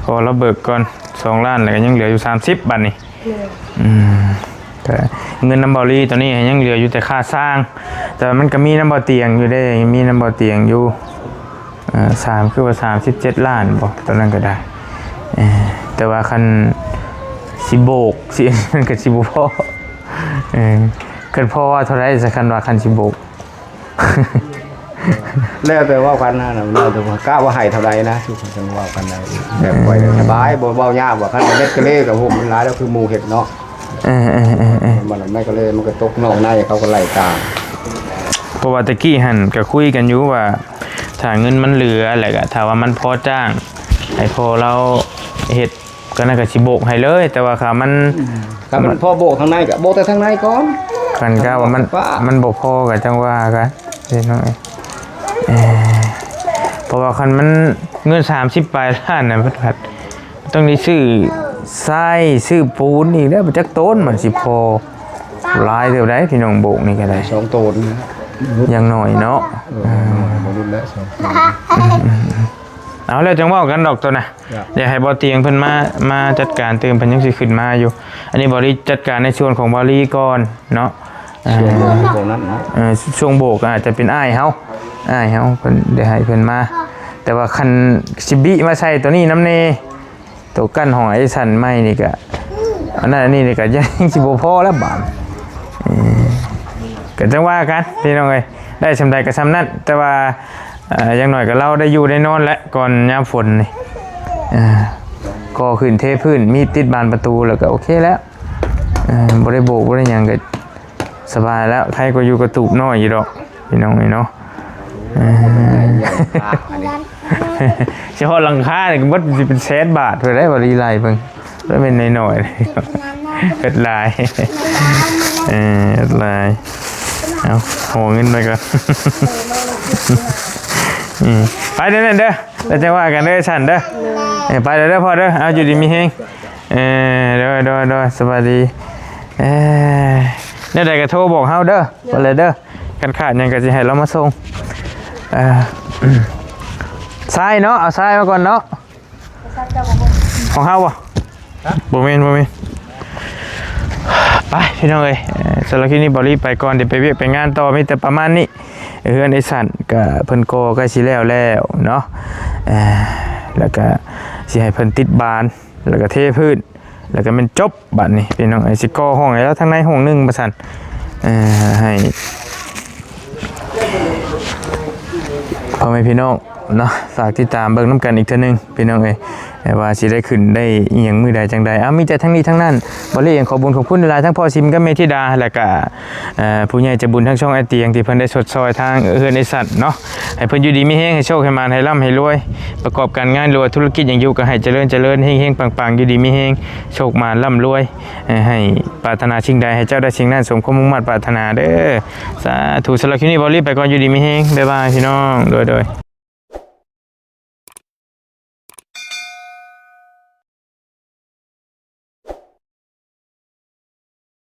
ພໍລາວເບີກກ່ອນສອງລ້ານ ແລ້ວກໍຍັງເຫຼືອຢູ່ສາມສິບ ບັດນີ້ ອືມ ແຕ່ເງິນນຳເບົາລີຕອນນີ້ຍັງເຫຼືອຢູ່ແຕ່ຄ່າສ້າງ ແຕ່ວ່າມັນກໍມີນຳເບົາຕຽງຢູ່ເດ້ ມີນຳເບົາຕຽງຢູ່ ເອີ ສາມ ຄືວ່າສາມສິບເຈັດລ້ານບໍ ຕອນນັ້ນກໍໄດ້ ເອີ ແຕ່ວ່າຄັນຊິໂບກ ຊິ ມັນກໍຊິບໍ່ພໍ ເອີ ຄັນພໍວ່າເທົ່າໃດຊະ ຄັນວ່າຄັນຊິໂບກ ແລ້ວແຕ່ເວົ້າກັນນະ ແລ້ວແຕ່ວ່າກະວ່າໃຫ້ເທົ່າໃດນະ ຊຸມຈັ່ງເວົ້າກັນໄດ້ ແບບຂ້ອຍສະບາຍ ບໍ່ເວົ້າຍາກ ວ່າຄັນເມັດກະເລກໍໂຫ ມັນຫຼາຍແລ້ວ ຄືໝູ່ເຮັດເນາະ ເອີໆໆໆ ມັນແມ່ນກະເລີ ມັນກໍຕົກນອກໃນ ເຂົາກໍໄລ່ຕາມ. ເພາະວ່າແຕ່ກີ້ຫັ້ນກໍຄຸຍກັນຢູ່ວ່າ ຖ້າເງິນມັນເຫຼືອ ແລ້ວກໍຖ້າວ່າມັນພໍຈ້າງໃຫ້ພໍ່ລາວເຮັດ ກໍນັ້ນກໍຊິໂບກໃຫ້ເລີຍ ແຕ່ວ່າຖ້າມັນ ອືມ ຖ້າມັນພໍໂບກທາງໃນກໍໂບກແຕ່ທາງໃນກ່ອນ ຄັນກະວ່າມັນ ມັນບໍ່ພໍກໍຈັ່ງວ່າກັນເດ້ນ້ອງເອີຍ. ເອີ ເພາະວ່າຄັນມັນເງິນສາມສິບປາຍລ້ານນະ ເພິ່ນພັດ ຕ້ອງໄດ້ຊື້ຊາຍ ຊື້ປູນອີກແລ້ວ ຈັກໂຕນມັນຊິພໍ ຫຼາຍເຕີບໃດ໋ພີ່ນ້ອງ ໂບກນີ້ກໍໄດ້ ສອງໂຕນນະ ຢ່າງໜ້ອຍເນາະ ເອີ ບໍ່ຫຼຸດແລ້ວ ສອງໂຕນ ເອົາ ແລ້ວຈັ່ງເວົ້າກັນດອກໂຕນະ ຢາກໃຫ້ບໍ່ຕຽງເພິ່ນມາ ມາຈັດການຕື່ມ ເພິ່ນຍັງຊິຂຶ້ນມາຢູ່. ອັນນີ້ເບົາລີຈັດການໃນສ່ວນຂອງເບົາລີກ່ອນເນາະ ເອີ ຊ່ວງໂບກນັ້ນເນາະ ເອີ ຊ່ວງໂບກກໍອາດຈະເປັນອ້າຍເຮົາ ອ້າຍເຮົາເພິ່ນໄດ້ໃຫ້ເພິ່ນມາ ແຕ່ວ່າຄັນຊິບິມາໃສ່ໂຕນີ້ນຳແດ່ ໂຕກັ້ນຂອງໄອ້ສັນໃໝ່ນີ້ກະ ອັນນັ້ນອັນນີ້ນີ້ກະຍັງຊິບໍ່ພໍແລ້ວບາດ ເອີ ກະຈັ່ງວ່າກັນພີ່ນ້ອງເອີຍ ໄດ້ສ່ຳໃດກະສ່ຳນັ້ນ ແຕ່ວ່າ ເອີ ຢ່າງໜ້ອຍກະລາວໄດ້ຢູ່ໄດ້ນອນແຫຼະ ກ່ອນຍາມຝົນນີ້ ເອີ ກໍ່ຂຶ້ນເທພື້ນ ມີດຕິດບານປະຕູ ແລ້ວກະໂອເຄແລ້ວ ເອີ ບໍ່ໄດ້ໂບກບໍ່ໄດ້ຫຍັງກະ ສະບາຍແລ້ວ ໄຄກວ່າຢູ່ກະຕູບນ້ອຍຢູ່ດອກ ພີ່ນ້ອງເອີຍເນາະ ເອີ ຊິຮອດຫຼັງຄານີ້ກໍໝົດ ຊິເປັນແສນບາດພຸ້ນແຫຼະ ບໍ່ລີໄລ່ເບິ່ງ ບໍ່ແມ່ນໜ້ອຍໆ ເຮັດຫຼາຍ ເອີ ເຮັດຫຼາຍ ເອົາ ໂຫເງິນໄປກ່ອນ ອືມ ໄປເດີນັ້ນເດີ ແລ້ວຈັ່ງວ່າກັນເດີ ຊັ້ນເດີ ເອີ ໄປເດີ ເດີພໍ່ເດີ ເອົາ ຢູ່ດີມີແຮງ ເອີ ໂດຍ ໂດຍ ໂດຍ ສະບາຍດີ ເອີ ແນວໃດກໍໂທບອກເຮົາເດີ ວ່າແລ້ວເດີ ຄັນຂາດຫຍັງກໍຊິໃຫ້ລາວມາສົ່ງ ເອີ ຊາຍເນາະ ເອົາຊາຍມາກ່ອນເນາະ ຂອງເຮົາບໍ່? ບໍ່ແມ່ນ ບໍ່ແມ່ນ ໄປພີ່ນ້ອງເອີຍ ເອີ ສຳລັບຄລິບນີ້ເບົາລີໄປກ່ອນ ດຽວໄປວຽກໄປງານຕໍ່ ມີແຕ່ປະມານນີ້ ເຮືອນໄອ້ສັນກໍເພິ່ນກໍໃກ້ຊິແລ້ວແລ້ວເນາະ ເອີ ແລ້ວກໍຊິໃຫ້ເພິ່ນຕິດບານ ແລ້ວກໍເທພື້ນ ແລ້ວກໍແມ່ນຈົບບາດນີ້ພີ່ນ້ອງເອີຍ ຊິກໍ່ຫ້ອງໃຫ້ລາວທາງໃນຫ້ອງໜຶ່ງວ່າຊັ້ນ ເອີ ໃຫ້ພໍ່ແມ່ພີ່ນ້ອງເນາະ ຝາກຕິດຕາມເບິ່ງນຳກັນອີກເທື່ອໜຶ່ງພີ່ນ້ອງເອີຍ ວ່າຊິໄດ້ຂຶ້ນໄດ້ອີ່ຫຍັງມື້ໃດຈັ່ງໃດ ເອົາ ມີແຕ່ທັງນີ້ທັງນັ້ນ ເບົາລີເອງຂໍບຸນຂອບຄຸນຫຼາຍໆ ທັງພໍ່ຊິມກັບແມ່ທິດາ ແລ້ວກໍ ເອີ ຜູ້ໃຫຍ່ໃຈບຸນທາງຊ່ອງອ້າຍຕຽງ ທີ່ເພິ່ນໄດ້ຊົດຊ່ອຍທາງເຮືອນໄອ້ສັນເນາະ ໃຫ້ເພິ່ນຢູ່ດີມີແຮງ ໃຫ້ໂຊກໃຫ້ໝານ ໃຫ້ລ່ຳໃຫ້ລວຍ ປະກອບການງານ ຫຼືວ່າທຸລະກິດຫຍັງຢູ່ ກໍໃຫ້ຈະເລີນ ຈະເລີນ ເຮັງໆ ປັງໆ ຢູ່ດີມີແຮງ ໂຊກໝານ ລ່ຳລວຍ ໃຫ້ປາດຖະໜາສິ່ງໃດ ໃຫ້ເຈົ້າໄດ້ສິ່ງນັ້ນ ສົມຄວາມມຸ່ງມາດປາດຖະໜາເດີ ສາທຸ. ສຳລັບຄລິບນີ້ ເບົາລີໄປກ່ອນ ຢູ່ດີມີແຮງ ບາຍບາຍ ພີ່ນ້ອງ ໂດຍໆ.